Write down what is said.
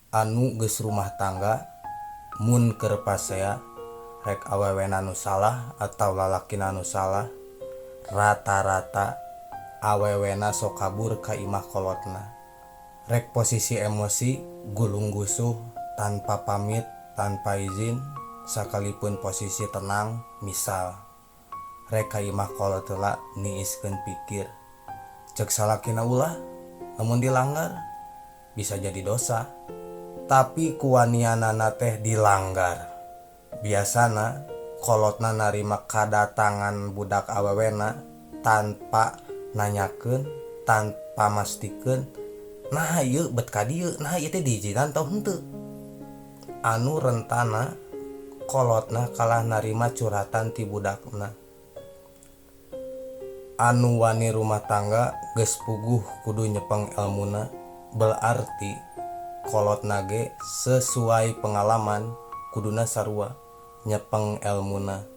Anu geus rumah tangga mun keur pasea rek awewena nu salah atau lalakina nu salah, rata-rata awewena sok kabur ka imah kolotna. Rek posisi emosi gulung gusuh tanpa pamit tanpa izin sakalipun posisi tenang, misal rek ka imah kolot heula niiskeun pikir. Cek salakina ulah lamun dilanggar bisa jadi dosa, tapi kuwanianana teh dilanggar. Biasana kolotna narima kadatangan budak awewena tanpa nanyakeun, tanpa mastikeun naha ieu bet ka dieu, naha ieu teh diizinan atau henteu. Anu rentana kolotna kalah narima curhatan ti budakna. Anu wani rumah tangga geus puguh kudu nyepeng elmuna, berarti kolotna ge sesuai pengalaman kuduna sarua nyepeng elmuna.